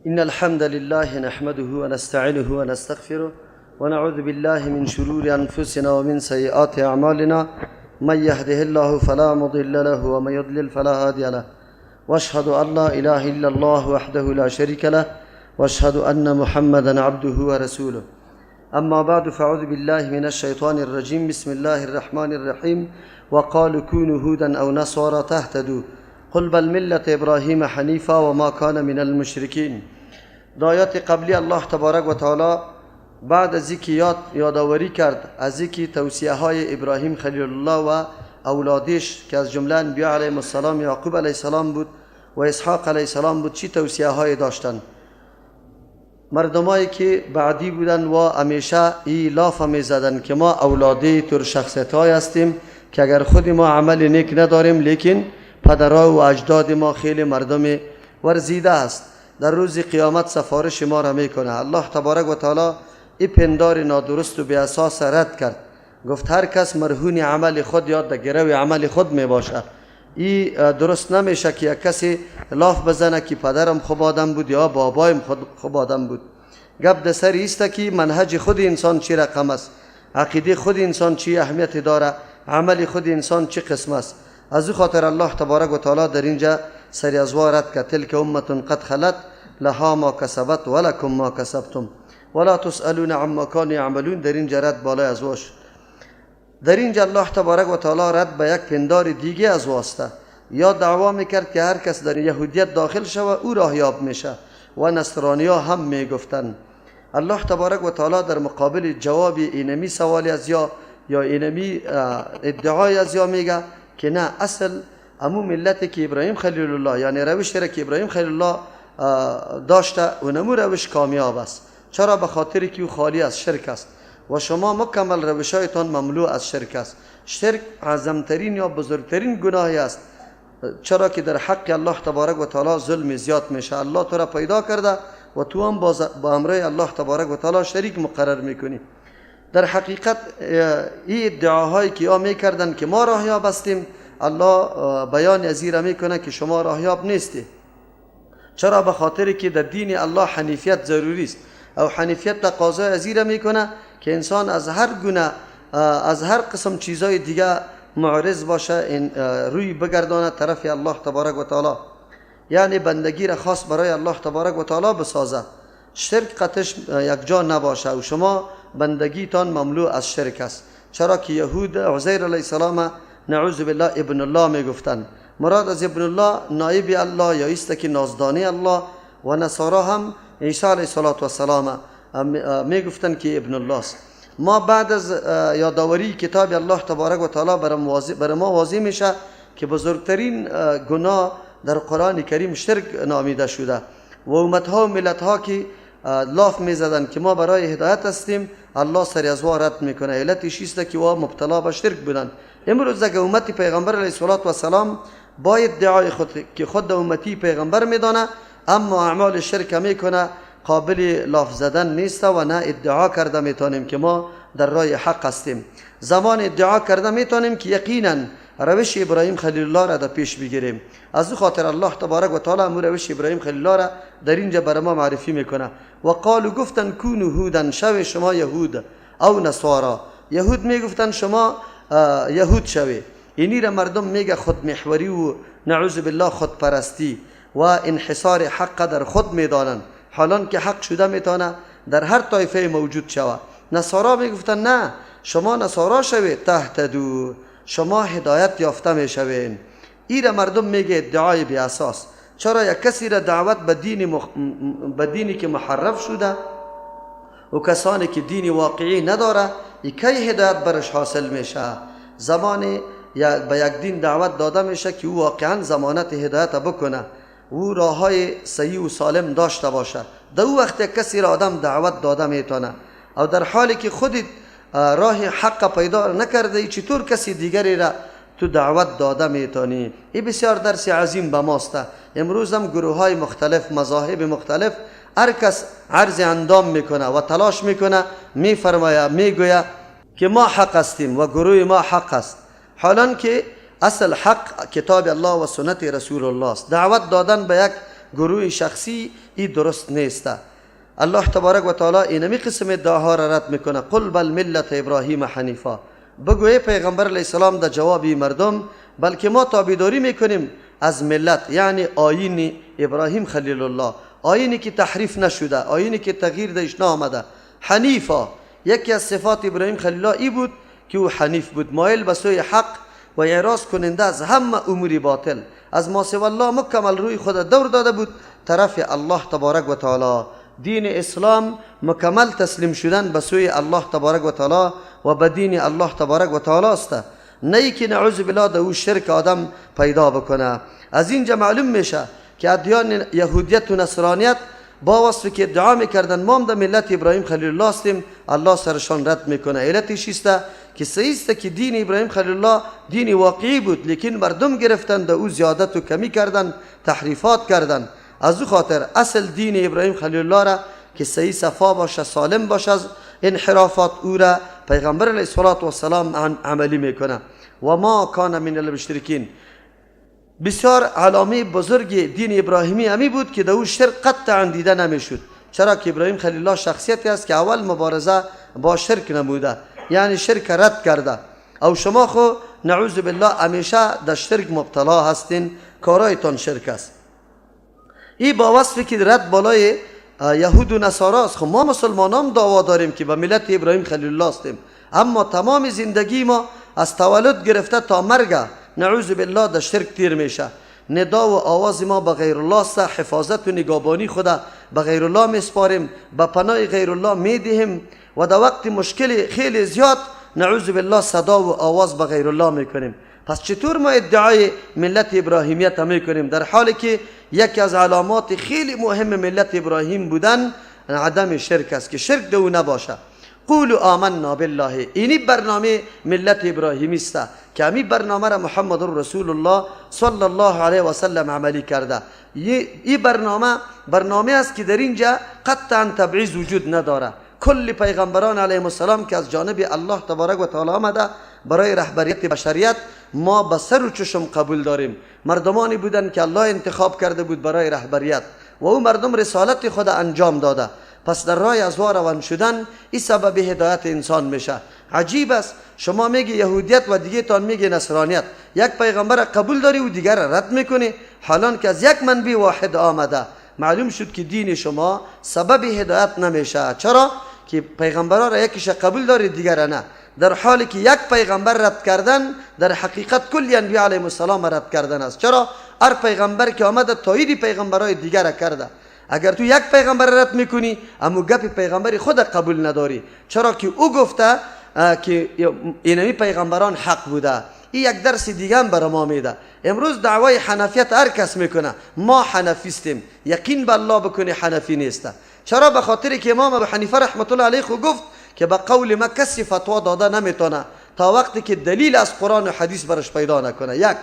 إن الحمد لله نحمده ونستعينه ونستغفره ونعوذ بالله من شرور أنفسنا ومن سيئات أعمالنا. من يهده الله فلا مضل له ومن يضلل فلا هادي له. واشهد أن لا إله إلا الله وحده لا شريك له واشهد أن محمدا عبده ورسوله. أما بعد، فأعوذ بالله من الشيطان الرجيم. بسم الله الرحمن الرحيم. وقالوا كونوا هودا أو نصارى تهتدوا قل بل ملة ابراهیم حنیفا و ما کان من المشرکین. در آیات قبلی الله تبارک و تعالی بعد از اینکه یادآوری کرد از اینکه توصیه های ابراهیم خلیل الله و اولادش که از جمله انبیا علیهم السلام، یعقوب علیه السلام بود و اسحاق علیه السلام بود، چی توصیه های داشتن، مردمایی که بعدی بودن و همیشه ای لاف می زدن که ما اولادی تر شخصیت های هستیم که اگر خود ما عمل نیک نداریم، لیکن پدرها و اجداد ما خیلی مردم ورزیده است، در روز قیامت سفارش ما را میکنه. الله تبارک و تعالی ای پندار نادرست و بی اساس رد کرد. گفت هر کس مرهون عمل خود یا در گرو عمل خود می باشه. ای درست نمیشه که یک کسی لاف بزنه که پدرم خوب آدم بود یا بابایم خود خوب آدم بود. گپ در سر ایست که منهج خود انسان چی رقم است، عقیده خود انسان چی اهمیت داره، عمل خود انسان چی قسم است. از او خاطر الله تبارک و تعالی در اینجا سری از رد کرد: تلك امة قد خلت لها ما کسبت ولکم ما کسبتم ولا تسألون عما كانوا یعملون. در اینجا رد بالای از واش. در اینجا الله تبارک و تعالی رد به یک پندار دیگه از واسطه یا دعوا میکرد که هر کس در یهودیت داخل شوه او راه یاب میشه و نصرانیا هم میگفتن. الله تبارک و تعالی در مقابل جواب اینمی سوالی از یا اینمی ادعای از یا میگه که نه، اصل امو ملتی که ابراهیم خلیل الله، یعنی روش را که ابراهیم خلیل الله داشته، اونمو روش کامیاب است. چرا؟ به خاطر که او خالی از شرک است و شما مکمل روشهایتان مملو از شرک است. شرک اعظمترین یا بزرگترین گناهی است، چرا که در حق الله تبارک و تعالی ظلم زیاد میشه. الله تو را پیدا کرده و تو هم با امرای الله تبارک و تعالی شریک مقرر میکنی. در حقیقت این ادعاهایی که یا میکردن که ما راهیاب هستیم، الله بیان از را میکنه که شما راهیاب نیستی. چرا؟ به خاطر که در دین الله حنیفیت ضروری است او حنیفیت تقاضای از را میکنه که انسان از هر گونه، از هر قسم چیزای دیگه معرض باشه، این روی بگردانه طرف الله تبارک و تعالی، یعنی بندگی را خاص برای الله تبارک و تعالی بسازه، شرک قطش یک جا نباشه و شما بندگیتان مملو از شرک است. چرا که یهود عزیر علیه السلام نعوذ بالله ابن الله میگفتن. مراد از ابن الله نایب الله یا ایست که نازدانی الله، و نصارا هم عیسی علیه السلام میگفتن که ابن الله است. ما بعد از یادآوری کتاب الله تبارک و تعالی بر ما واضح میشه که بزرگترین گناه در قرآن کریم شرک نامیده شده و امتها و ملتها که لاف میزدن که ما برای هدایت هستیم، الله سری از رد میکنه. علتش است که وا مبتلا به شرک بودن. امروز اگه امت پیغمبر علیه السلام با ادعای خود که خود امتی پیغمبر میدانه، اما اعمال شرک میکنه، قابل لاف زدن نیست و نه ادعا کرده میتونیم که ما در راه حق هستیم. زمان ادعا کرده میتونیم که یقینا روش ابراهیم خلیل الله را در پیش بگیریم. از او خاطر الله تبارک و تعالی امو روش ابراهیم خلیل الله را در اینجا بر ما معرفی میکنه. و قالوا گفتن كونوا هودا، شو شما یهود او نصارا. یهود میگفتن شما یهود شوی. اینی را مردم میگه خود محوری و نعوذ بالله خودپرستی و انحصار حق در خود میدانن، حالان که حق شده میتونه در هر طایفه موجود شوه. نصارا میگفتن نه، شما نصارا شوید، تهتدوا، شما هدایت یافته میشوین. ای را مردم میگه ادعای بی اساس. چرا یک کسی را دعوت به دینی که محرف شده و کسانی که دین واقعی نداره، ای کی هدایت برش حاصل میشه؟ زمان به یک دین دعوت داده میشه که او واقعا ضمانت هدایت بکنه، او راه های صحیح و سالم داشته باشه. در او وقت یک کسی را آدم دعوت داده میتونه او در حالی که خودت راه حق پیدا نکرده ای، چطور کسی دیگری را تو دعوت داده میتونی؟ این بسیار درس عظیم به ماست. امروز هم گروه های مختلف، مذاهب مختلف، هر کس عرض اندام میکنه و تلاش میکنه، میفرمایه، میگویه که ما حق هستیم و گروه ما حق است، حالان که اصل حق کتاب الله و سنت رسول الله است. دعوت دادن به یک گروه شخصی، ای درست نیست. الله تبارک و تعالی اینمی قسم ادعاها را رد میکنه. قل بل ملت ابراهیم حنیفا، بگو ای پیغمبر علیه السلام در جواب مردم، بلکه ما تابعداری میکنیم از ملت، یعنی آیین ابراهیم خلیل الله، آیینی که تحریف نشده، آیینی که تغییر درش نآمده. حنیفا، یکی از صفات ابراهیم خلیل الله ای بود که او حنیف بود، مایل به سوی حق و اعراض کننده از همه امور باطل، از ما سوی الله مکمل روی خود دور داده بود طرف الله تبارک و تعالی. دین اسلام مکمل تسلیم شدن به سوی الله تبارک و تعالی و به دین الله تبارک و تعالی است، نه ای که نعوذ بالله در او شرک آدم پیدا بکنه. از اینجا معلوم میشه که ادیان یهودیت و نصرانیت با وصف که ادعا میکردن ما هم در ملت ابراهیم خلیل الله هستیم، الله سرشان رد میکنه. علتش است که صحیح است که دین ابراهیم خلیل الله دین واقعی بود، لیکن مردم گرفتن در او زیادت و کمی کردن، تحریفات کردن. از او خاطر اصل دین ابراهیم خلیل الله را که صحیح صفا باشه، سالم باشه از انحرافات، او را پیغمبر علیه الصلاة والسلام عملی میکنه. و ما کان من المشرکین. بسیار علامه بزرگ دین ابراهیمی همی بود که در او شرک قطعا دیده نمیشد. چرا که ابراهیم خلیل الله شخصیتی است که اول مبارزه با شرک نموده، یعنی شرک رد کرده. او شما خو نعوذ بالله همیشه در شرک مبتلا هستین، کارایتان شرک است. ای با وصفی که رد بالای یهود و نصارا است. خب ما مسلمانان دعوا داریم که به ملت ابراهیم خلیل الله هستیم، اما تمام زندگی ما از تولد گرفته تا مرگ نعوذ بالله در شرک تیر میشه. ندا و آواز ما به غیر الله است، حفاظت و نگابانی خدا به غیر الله میسپاریم، به پناه غیر الله میدهیم و در وقت مشکل خیلی زیاد نعوذ بالله صدا و آواز به غیر الله میکنیم. پس چطور ما ادعای ملت ابراهیمیت میکنیم در حالی که یکی از علامات خیلی مهم ملت ابراهیم بودن عدم شرک است که شرک دو نباشه. قولوا آمنا بالله، اینی برنامه ملت ابراهیمی است که همی برنامه را محمد رسول الله صلی الله علیه و سلم عملی کرده. این برنامه برنامه است که در اینجا قطعا تبعیض وجود نداره. کل پیغمبران علیهم السلام که از جانب الله تبارک و تعالی آمده برای رهبریت بشریت، ما به سر و چشم قبول داریم. مردمانی بودند که الله انتخاب کرده بود برای رهبریت و او مردم رسالت خود انجام داده. پس در راه از روان شدن این سبب هدایت انسان میشه. عجیب است، شما میگی یهودیت و دیگه تان میگی نصرانیت، یک پیغمبر قبول داری و دیگر رد میکنی، حالان که از یک منبع واحد آمده. معلوم شد که دین شما سبب هدایت نمیشه. چرا که پیغمبرا را یکیش قبول داری دیگر نه، در حالی که یک پیغمبر رد کردن در حقیقت کل انبیا علیهم السلام رد کردن است. چرا؟ هر پیغمبر که آمده تایید پیغمبرای دیگر کرده. اگر تو یک پیغمبر رد میکنی، اما گپ پیغمبر خود قبول نداری، چرا که او گفته که اینمی پیغمبران حق بوده. این یک درس دیگه هم برای ما میده. امروز دعوای حنفیت هر کس میکنه، ما حنفیستیم، یقین به الله بکنی حنفی نیسته. چرا؟ به خاطر که امام ابو حنیفه رحمت الله علیه گفت که به قول ما کسی فتوا داده نمیتونه تا وقتی که دلیل از قرآن و حدیث برش پیدا نکنه. یک،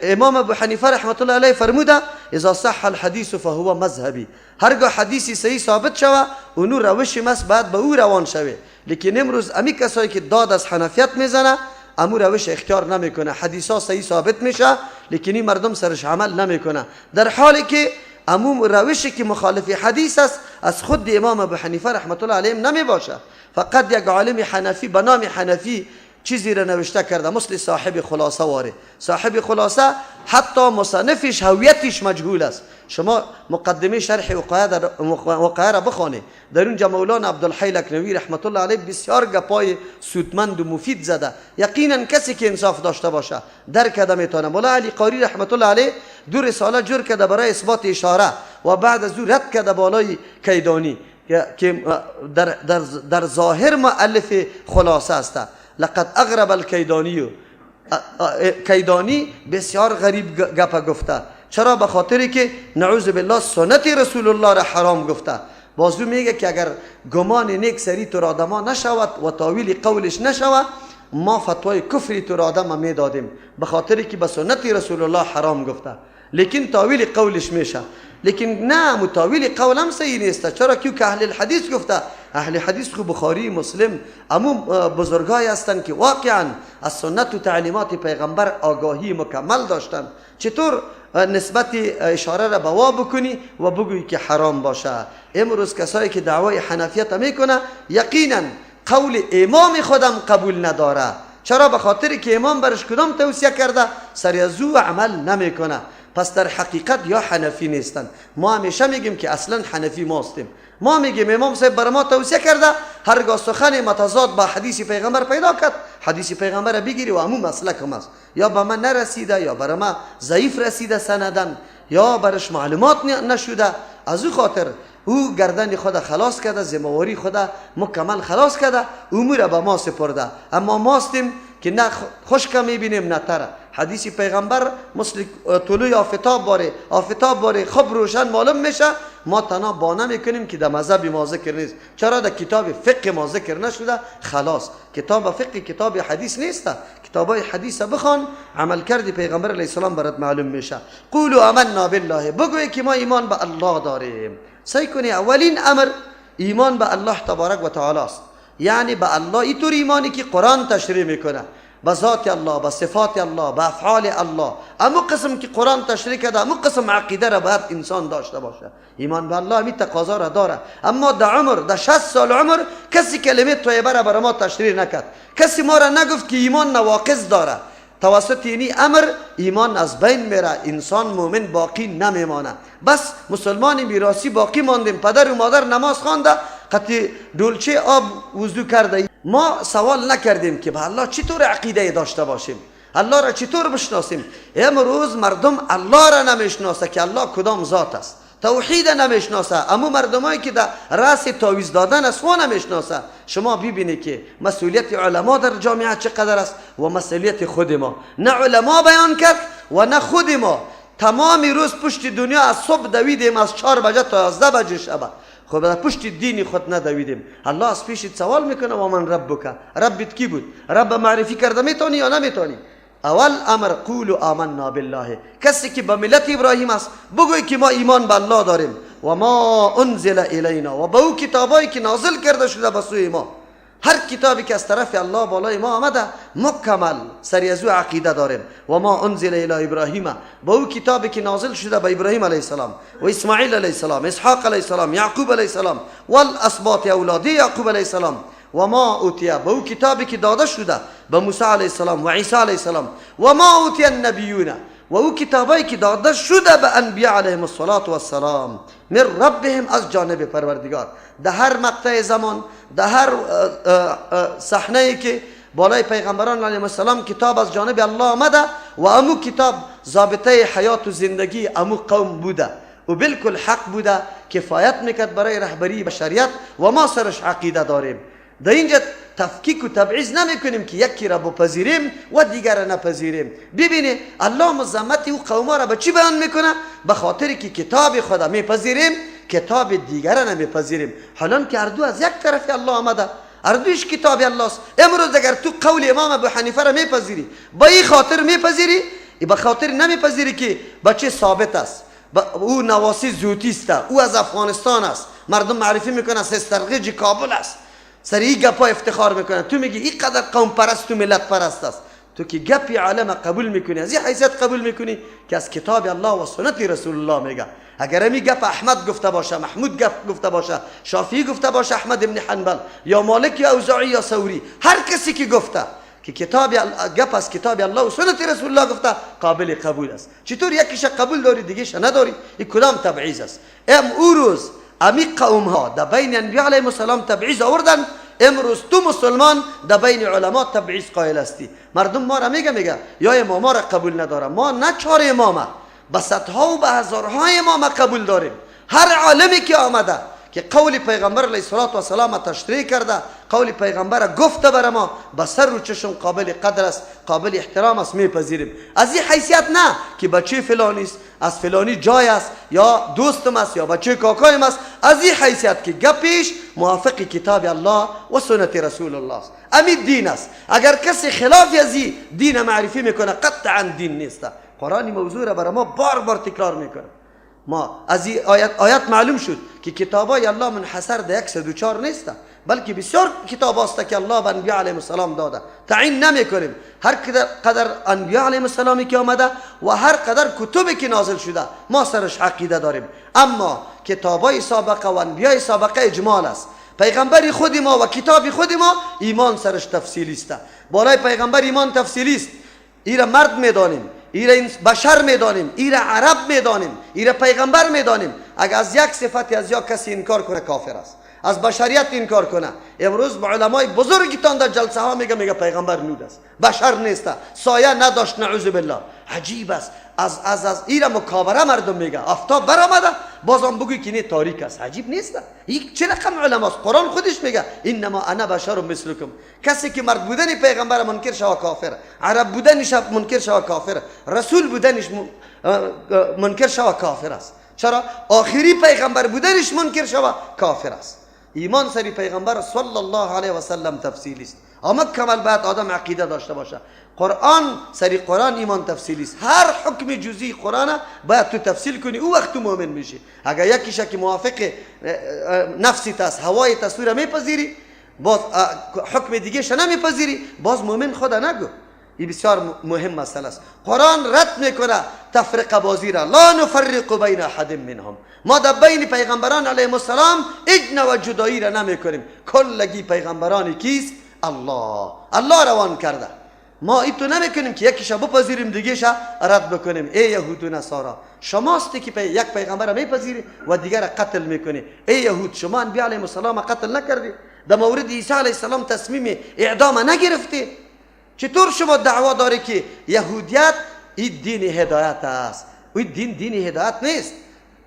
امام ابو حنیفه رحمت الله علیه فرموده اذا صح الحدیث فهو مذهبی، هرگاه حدیثی صحیح ثابت شوه اونو روش مس بعد به او روان شوه. لیکن امروز امی کسایی که داد از حنفیت میزنه امو روش اختیار نمیکنه، حدیثا صحیح ثابت میشه لیکن این مردم سرش عمل نمیکنه، در حالی که امو روشی که مخالف حدیث است از خود امام ابو حنیفه رحمت الله علیه نمی باشه. فقط یک عالم حنفی به نام حنفی چیزی را نوشته کرده، مثل صاحب خلاصه واره. صاحب خلاصه حتی مصنفش هویتش مجهول است. شما مقدمه شرح وقایع را بخوانید، در اونجا مولانا عبدالحی لکنوی رحمت الله علیه بسیار گپای سودمند و مفید زده. یقینا کسی که انصاف داشته باشه درک کرده میتونه. مولا علی قاری رحمت الله علیه دو رساله جور کرده برای اثبات اشاره و بعد از او رد کرده بالای کیدانی که در ظاهر مؤلف خلاصه است. لقد اغرب الکیدانی، کیدانی بسیار غریب گپ گفته. چرا؟ به خاطری که نعوذ بالله سنت رسول الله را حرام گفته. بازو میگه که اگر گمان نیک سری تو آدما نشود و تاویل قولش نشود، ما فتوای کفری تو آدم میدادیم، به خاطری که به سنت رسول الله حرام گفته، لیکن تاویل قولش میشه. لیکن نه، متاویل قول هم صحیح نیست. چرا که اهل الحدیث گفته، اهل حدیث خو بخاری، مسلم، امو بزرگای هستند که واقعا از سنت و تعلیمات پیغمبر آگاهی مکمل داشتن. چطور نسبت اشاره را به وا بکنی و بگویی که حرام باشه؟ امروز کسایی که دعوای حنفیت میکنه یقینا قول امام خودم قبول نداره. چرا؟ به خاطر که امام برش کدام توصیه کرده سری از او عمل نمیکنه. پس در حقیقت یا حنفی نیستن. ما همیشه میگیم که اصلا حنفی ماستیم. ما میگیم امام صاحب بر ما توصیه کرده هرگاه سخن متضاد با حدیث پیغمبر پیدا کرد، حدیث پیغمبر بگیری و همون مسلک هم است. یا به من نرسیده، یا بر ما ضعیف رسیده سندن، یا برش معلومات نشده، از او خاطر او گردن خود خلاص کرده، ذمهواری خود مکمل خلاص کرده، امور به ما سپرده. اما ماستیم که نه خشک میبینیم نه تره. حدیث پیغمبر مثل طلوع آفتاب باره، آفتاب باره خب روشن معلوم میشه، ما تنها بانه میکنیم که در مذهب ما ذکر نیست. چرا در کتاب فقه ما ذکر نشده؟ خلاص کتاب فقه کتاب حدیث نیست. کتاب حدیث بخوان، عمل کردی پیغمبر علیه السلام برات معلوم میشه. قولوا آمنا بالله، بگوی که ما ایمان به الله داریم. سعی کنی اولین امر ایمان به الله تبارک و تعالی است. یعنی به الله اینطور ایمانی که قرآن تشریح میکنه، به ذات الله، به صفات الله، به افعال الله. امو قسم که قرآن تشریح کرده، امو قسم عقیده را باید انسان داشته باشه. ایمان به الله می تقاضا را داره. اما در عمر، در 60 سال عمر کسی کلمه طیبه را برای ما تشریح نکرد، کسی ما را نگفت که ایمان نواقض داره. توسط اینی امر ایمان از بین میره، انسان مؤمن باقی نمیمانه. بس مسلمان میراثی باقی ماندیم، پدر و مادر نماز خوانده، قطعی دولچه آب وضو کرده. ما سوال نکردیم که به الله چطور عقیده داشته باشیم، الله را چطور بشناسیم. امروز مردم الله را نمیشناسه که الله کدام ذات است، توحید نمیشناسه. اما مردمایی که در رأس تعویذ دادن است و نمیشناسه. شما ببینید که مسئولیت علما در جامعه چقدر است و مسئولیت خود ما. نه علما بیان کرد و نه خود ما. تمام روز پشت دنیا از صبح دویدیم، از 4 بجه تا 11 بجه شب. خب در پشت دین خود ندویدیم. الله از پیشت سوال میکنه و من ربک، ربت کی بود؟ رب معرفی کرده میتونی یا نمیتونی؟ اول امر قولوا آمنا بالله. کسی که به ملت ابراهیم است بگوی که ما ایمان به الله داریم و ما انزل الینا، و به او کتابایی که نازل کرده شده به سوی ما. هر کتابی که از طرف الله بالای ما آمده مکمل سری از او عقیده داریم. و ما انزل الی ابراهیم، به او کتابی که نازل شده به ابراهیم علیه السلام و اسماعیل علیه السلام، اسحاق علیه السلام، یعقوب علیه السلام والاسباط اولادی یعقوب علیه السلام، و ما اوتی، به او کتابی که داده شده به موسی علیه السلام و عیسی علیه السلام، و ما اوتی النبیون، و او کتابایی که داده شده به انبیاء علیهم الصلاة والسلام، من ربهم، از جانب پروردگار. در هر مقطع زمان، در هر صحنه ای که بالای پیغمبران علیهم السلام کتاب از جانب الله آمده و امو کتاب ضابطه حیات و زندگی امو قوم بوده و بالکل حق بوده، کفایت میکرد برای رهبری بشریت و ما سرش عقیده داریم. در اینجا تفکیک و تبعیض نمیکنیم که یکی را بپذیریم و دیگر را نپذیریم. ببینید الله مذمت او قوما را به چی بیان میکنه؟ به خاطر که کتاب خدا میپذیریم، کتاب دیگر را نمیپذیریم. حالا که هر دو از یک طرف الله آمده، هر دویش کتاب الله است. امروز اگر تو قول امام ابو حنیفه را میپذیری، با این خاطر میپذیری، به خاطر نمیپذیری که بچه ثابت است، او نواسی زوتی است، او از افغانستان است، مردم معرفی میکنه سسترغیج کابل است، سر این گپا افتخار میکنه. تو میگی این قدر قوم پرست و ملت پرست است. تو که گپی عالم قبول میکنی، از این حیثیت قبول میکنی که از کتاب الله و سنت رسول الله میگه. اگر امی گپ احمد گفته باشه، محمود گپ گفته باشه، شافعی گفته باشه، احمد ابن حنبل یا مالک یا اوزاعی یا ثوری، هر کسی که گفته که کتاب گپ از کتاب الله و سنت رسول الله گفته قابل قبول است. چطور یکیش قبول داری دیگهش نداری؟ این کدام تبعیض است؟ ام او روز امی قوم ها در بین انبیاء علیهم السلام تبعیض آوردن، امروز تو مسلمان در بین علما تبعیض قائل هستی. مردم ما را میگه یا امام را قبول نداره. ما نه 4 امامه، به صدها و به هزارها امام قبول داریم. هر عالمی که آمده که قول پیغمبر علیه الصلاة والسلام تشریح کرده، قول پیغمبر گفته بر ما، به سر و چشم قابل قدر است، قابل احترام است، میپذیریم. از این حیثیت نه که بچه فلانی است، از فلانی جای است، یا دوستم است، یا بچه کاکایم است. از این حیثیت که گپیش موافق کتاب الله و سنت رسول الله است، امی دین است. اگر کسی خلاف از این دین معرفی میکنه قطعا دین نیست. قرآن موضوع را برای ما بار بار تکرار میکنه. ما از این آیت معلوم شد که کتابای الله منحصر در 104 نیست، بلکه بسیار کتاب است که الله به انبیا علیهم السلام داده. تعیین نمیکنیم هر قدر انبیا علیهم السلامی که آمده و هر قدر کتبی که نازل شده ما سرش عقیده داریم، اما کتابای سابقه و انبیای سابقه اجمال است. پیغمبر خود ما و کتاب خود ما ایمان سرش تفصیلی است. بالای پیغمبر ایمان تفصیلی است. ایره مرد میدانیم، ایره بشر میدانیم، ایره عرب میدانیم، ایره پیغمبر میدانیم. اگر از یک صفتی از یک کسی انکار کنه کافر است، از بشریت انکار کنه. امروز با علمای بزرگتان در جلسه ها میگه پیغمبر نور است، بشر نیست، سایه نداشت، نعوذ بالله. عجیب است. از از از ایره مکابره مردم میگه آفتاب برآمده بازم بگوی که نه تاریک است. عجیب نیست؟ این چه رقم علماست؟ قرآن خودش میگه انما انا بشر مثلکم. کسی که مرد بودن پیغمبر منکر شوه کافر، عرب بودنش منکر شوه کافر، رسول بودنش منکر شوه کافر است. چرا؟ آخری پیغمبر بودنش منکر شوه کافر است. ایمان سری پیغمبر صلی الله علیه و سلم تفصیلی است. اما کمال باید آدم عقیده داشته باشه. قرآن سری قرآن ایمان تفصیلی است. هر حکم جزئی قرآن باید تو تفصیل کنی، او وقت تو مؤمن میشی. اگر یکیش که موافق نفسی است، هوای تصویر میپذیری، باز حکم دیگه نمیپذیری، باز مؤمن خدا نگو. این بسیار مهم مسئله است. قرآن رد میکنه تفرقه بازی را. لا نفرق بین احد منهم. ما در بین پیغمبران علیهم السلام هیچ نوع جدایی را نمیکنیم. کلگی پیغمبران کیست؟ الله. الله روان کرده. ما ایتو نمیکنیم که یکیش بپذیریم دیگهش رد بکنیم. ای یهود و نصارا، شماست که یک پیغمبر میپذیری و دیگر قتل میکنی. ای یهود، شما انبیا علیهم السلام قتل نکردی، در مورد عیسی علیه السلام تصمیم اعدام نگرفتی. چطور شما دعوا داری که یهودیت این دین هدایت است؟ این دین دین هدایت نیست.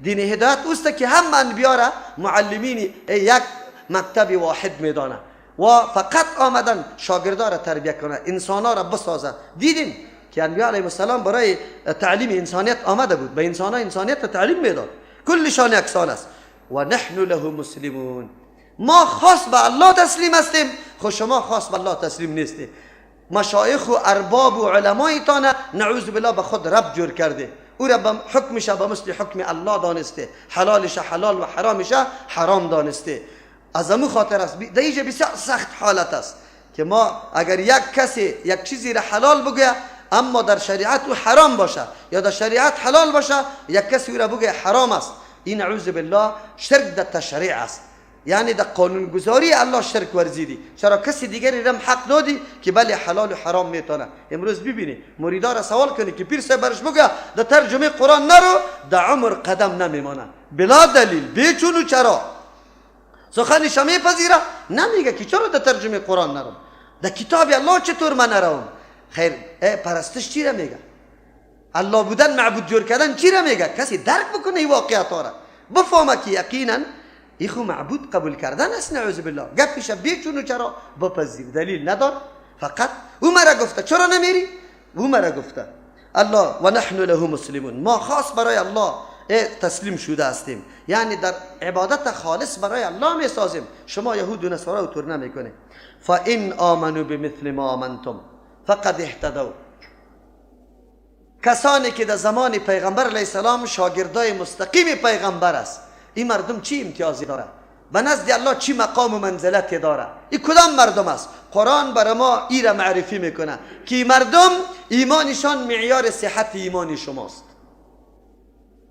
دین هدایت اوست که هم انبیا را معلمین یک مکتب واحد میدانه و فقط آمدن شاگردا را تربیت کنه، انسانا را بسازه. دیدیم که انبیا علیهم السلام برای تعلیم انسانیت آمده بود، به انسانا انسانیت تعلیم میداد. کلشان یکسان است. و نحن له مسلمون. ما خاص به الله تسلیم هستیم، خو شما خاص به الله تسلیم نیستی. مشایخ و ارباب و علمایتان نعوذ بالله به خود رب جور کرده، او را به حکمش به مثل حکم الله دانسته، حلالش حلال و حرامش حرام دانسته. از امو خاطر است در اینجا بسیار سخت حالت است که ما اگر یک کسی یک چیزی را حلال بگوید اما در شریعت او حرام باشه یا در شریعت حلال باشه، یک کسی او را بگوید حرام است، این نعوذ بالله شرک در تشریع است. یعنی در قانونگذاری الله شرک ورزیدی. چرا کسی دیگری رم حق دادی که بله حلال و حرام میتونه؟ امروز ببینی مریدا را سوال کنی که پیر صاحب برش بگه در ترجمه قرآن نرو، در عمر قدم نمیمانه بلا دلیل، بیچون و چرا سخنش میپذیره نمیگه که چرا در ترجمه قرآن نرم، در کتاب الله چطور من نروم؟ خیر، پرستش چی را میگه؟ الله بودن معبود جور کردن چی را میگه؟ کسی درک بکنه این واقعیت را، بفهمه که یقینا این خو معبود قبول کردن است، نعوذ بالله. گپش بیچون و چرا بپذیر، دلیل ندار، فقط او مرا گفته چرا نمیری؟ او مرا گفته الله. و نحن له مسلمون. ما خاص برای الله تسلیم شده هستیم، یعنی در عبادت خالص برای الله میسازیم. شما یهود و نصارا طور نمیکنه. فان آمنوا بمثل ما آمنتم فقد اهتدوا. کسانی که در زمان پیغمبر علیه السلام شاگردای مستقیم پیغمبر است، این مردم چی امتیازی داره؟ به نزد الله چی مقام و منزلتی داره؟ این کدام مردم است؟ قرآن برای ما ای را معرفی میکنه که مردم ایمانشان معیار صحت ایمان شماست،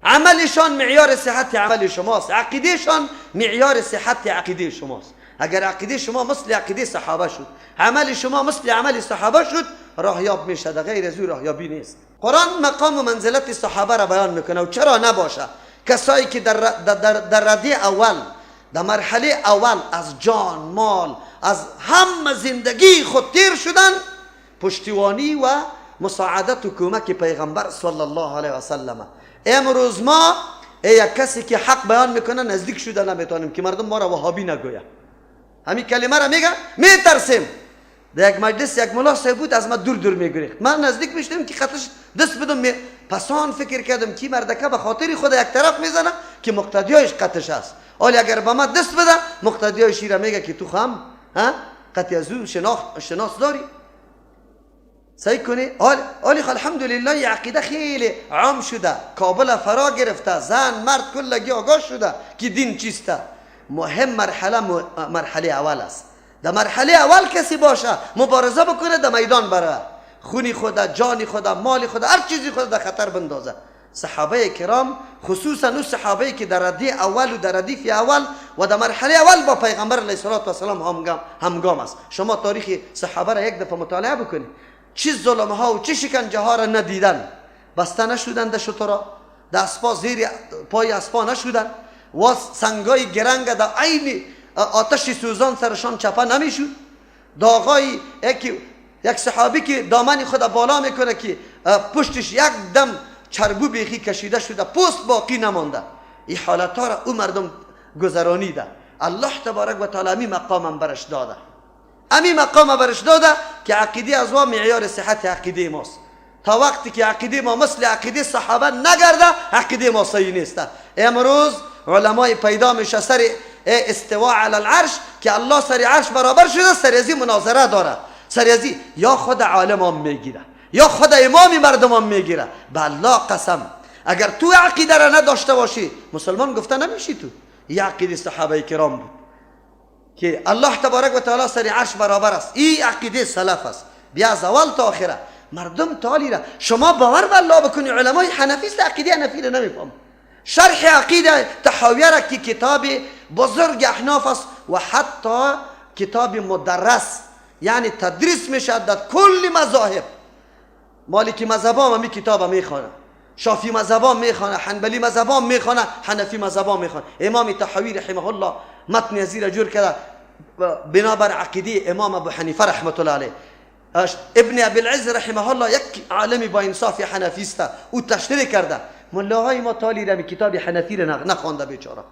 عملشان معیار صحت عمل شماست، عقیدهشان معیار صحت عقیده شماست. اگر عقیده شما مثل عقیده صحابه شد، عمل شما مثل عمل صحابه شد، راهیاب میشه، غیر از او راهیابی نیست. قرآن مقام و منزلت صحابه را بیان میکنه و چرا نباشه؟ کسایی که در رده اول، در مرحله اول از جان، مال، از هم زندگی خود تیر شدن، پشتیوانی و مساعدت و کمک پیغمبر صلی الله علیه و سلم. امروز ما یک کسی که حق بیان میکنه نزدیک شده نمیتونیم که مردم ما را وهابی نگوید. همین کلمه را میگه میترسیم. در یک مجلس یک ملا صاحب بود، از ما دور دور میگریخت. من نزدیک میشدم که خطش دست بدم، پسان فکر کردم که مردکه به خاطر خود یک طرف میزنه که مقتدیایش قطش است. حالا اگر به ما دست بده مقتدیایش را میگه که تو خم ها قطعی از او شناس داری. صحیح کنی؟ آلی الحمدلله یه عقیده خیلی عام شده، کابل فرا گرفته، زن مرد کلگی آگاه شده که دین چیسته. مهم مرحله مرحله اول است. در مرحله اول کسی باشه مبارزه بکنه، در میدان بره، خونی خدا، جانی خدا، مال خدا، هر چیزی خدا در خطر بندازه. صحابه کرام خصوصا اون صحابه که در رده اول و در ردیف اول و در مرحله اول با پیغمبر علیه الصلاة والسلام همگام است. شما تاریخ صحابه را یک دفعه مطالعه بکنید، چه ظلم ها و چه شکنجه ها را ندیدن، بسته نشدن در شترا، در اسپا زیر پای اسپا نشدن، و سنگای گرنگ در عین آتش سوزان سرشان چپه نمیشد. داغای یک صحابی که دامن خود بالا میکنه که پشتش یک دم چربو بیخی کشیده شده، پوست باقی نمانده. این حالت ها را او مردم گذرانیده. الله تبارک و تعالی امی مقام برش داده، امی مقام برش داده که عقیده از ما معیار صحت عقیده ماست. تا وقتی که عقیده ما مثل عقیده صحابه نگرده، عقیده ما صحیح نیست. امروز علمای پیدا میشه سر استواء علی العرش که الله سر عرش برابر شده، سر ازی مناظره داره، سر ازی یا خود عالم هم میگیره یا خود امام مردم هم میگیره. به الله قسم اگر تو عقیده را نداشته باشی مسلمان گفته نمیشی. تو یه عقیده صحابه کرام بود که الله تبارک و تعالی سر عرش برابر است. این عقیده سلف است، بیا از اول تا آخره مردم تعالی را شما باور به الله بکنی. علمای حنفی است، عقیده حنفی را نمیفهم. شرح عقیده طحاویه را که کتاب بزرگ احناف است و حتی کتاب مدرس، یعنی تدریس میشه در کل مذاهب. مالکی مذهبا هم کتاب میخوانه، شافعی مذهبا میخوانه، حنبلی مذهبا میخوانه، حنفی مذهبا میخوانه. امام طحاوی رحمه الله متن ازی را جور کرده بنابر عقیده امام ابو حنیفه رحمت الله علیه. ابن ابی العز رحمه الله یک عالم با انصاف حنفی است، او تشریح کرده. ملاهای ما تالی را کتاب حنفی را نخوانده بیچاره.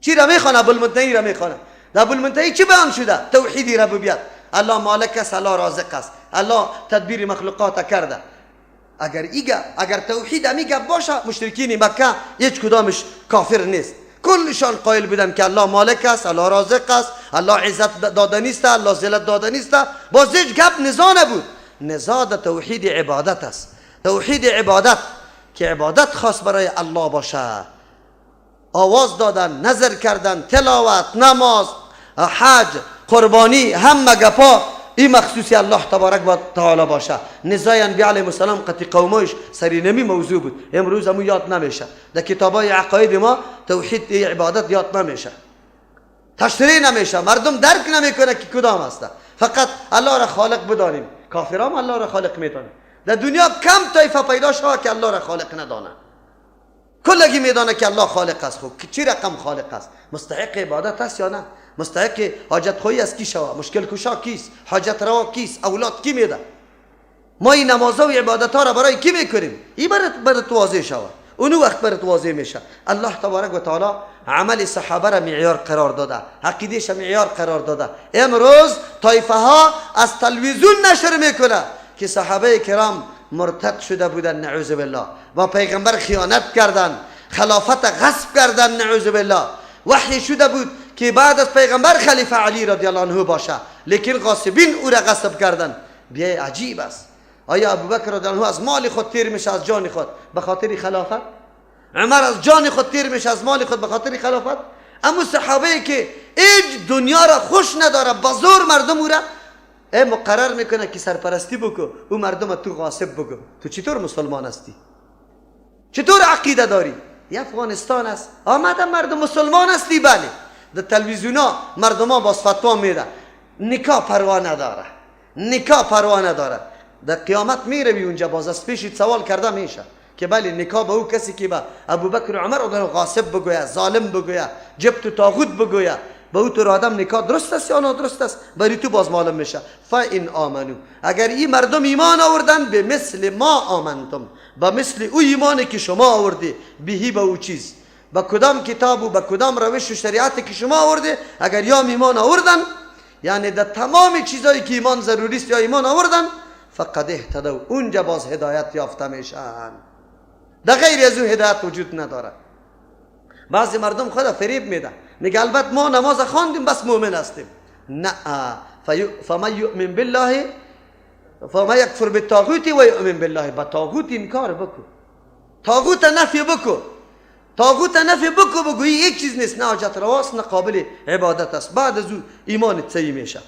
چی را میخوانه؟ ابوالمنتهی را میخوانه. در ابوالمنتهی چی بیان شده؟ توحیدی ربوبیت، الله مالک است، الله رازق است، الله تدبیر مخلوقات کرده. اگر توحید امی گپ باشه، مشرکین مکه هیچ کدامش کافر نیست، کلشان قائل بودن که الله مالک است، الله رازق است، الله عزت دادنی است، الله ذلت دادنی است. باز هیچ گپ نزاع نبود. نزاع در توحید عبادت است. توحید عبادت که عبادت خاص برای الله باشه، آواز دادن، نظر کردن، تلاوت، نماز، حج، قربانی، همه گپا این مخصوصی الله تبارک و تعالی باشه. نزاع انبیاء علیهم السلام قطع قومش سری نمی موضوع بود، امروز امو یاد نمیشه. در کتابای عقاید ما توحید عبادت یاد نمیشه، تشریح نمیشه، مردم درک نمیکنه که کدام است. فقط الله را خالق بدانیم. کافرام الله را خالق میدانه. در دنیا کم طایفه پیدا شوه که الله را خالق ندانه. کلگی میدانه که الله خالق است. خب چی رقم خالق است؟ مستحق عبادت است یا نه؟ مستحق حاجت خواهی از کی شوه؟ مشکل کشا کیست؟ حاجت روا کیست؟ اولاد کی میده؟ ما این نمازها و عبادت ها را برای کی میکنیم؟ این برات واضح شوه، اونو وقت برات واضح میشه. الله تبارک و تعالی عمل صحابه را معیار قرار داده، عقیدهش معیار قرار داده. امروز طایفه ها از تلویزیون نشر میکنه که صحابه کرام مرتد شده بودن، نعوذ بالله، با پیغمبر خیانت کردن، خلافت غصب کردن، نعوذ بالله. وحی شده بود که بعد از پیغمبر خلیفه علی رضی الله عنه باشه، لیکن غاصبین او را غصب کردن. بیای عجیب است. آیا ابوبکر رضی الله عنه از مال خود تیر میشه، از جان خود به خاطر خلافت؟ عمر از جان خود تیر میشه، از مال خود به خاطر خلافت؟ اما صحابه که هیچ دنیا را خوش نداره، با زور مردم او را مقرر میکنه که سرپرستی بکو، او مردم تو غاصب بکو. تو چطور مسلمان هستی؟ چطور عقیده داری؟ یه افغانستان است، آمده مردم مسلمان هستی، بله. در تلویزیون ها مردم ها باز فتوا میده، نکاح پروا نداره، نکاح پروا نداره. در قیامت میروی اونجا باز از پیشت سوال کرده میشه که بله نکاح به او کسی که به ابوبکر و عمر او غاصب بگویه، ظالم بگویه، جبت و طاغوت بگویه، به او تو آدم نکاح درست است یا نادرست است؟ برای تو باز معلوم میشه. فان آمنو، اگر این مردم ایمان آوردن، به مثل ما آمنتم، به مثل او ایمانی که شما آوردی، بهی به او چیز، به کدام کتاب و به کدام روش و شریعت که شما آوردی، اگر یا ایمان آوردن، یعنی در تمام چیزایی که ایمان ضروری است یا ایمان آوردن، فقد اهتدوا، اونجا باز هدایت یافته میشن. در غیر از او هدایت وجود نداره. بعضی مردم خدا فریب میده، میگه البته ما نماز خواندیم بس مؤمن هستیم. نه، فمن یؤمن بالله فمن یکفر بالطاغوت و یؤمن بالله، با طاغوت انکار بکو، طاغوت نفی بکو، طاغوت نفی بکو، بگویی یک چیز نیست، نه حاجت رواست نه قابل عبادت است. بعد از او ایمان صحیح میشه.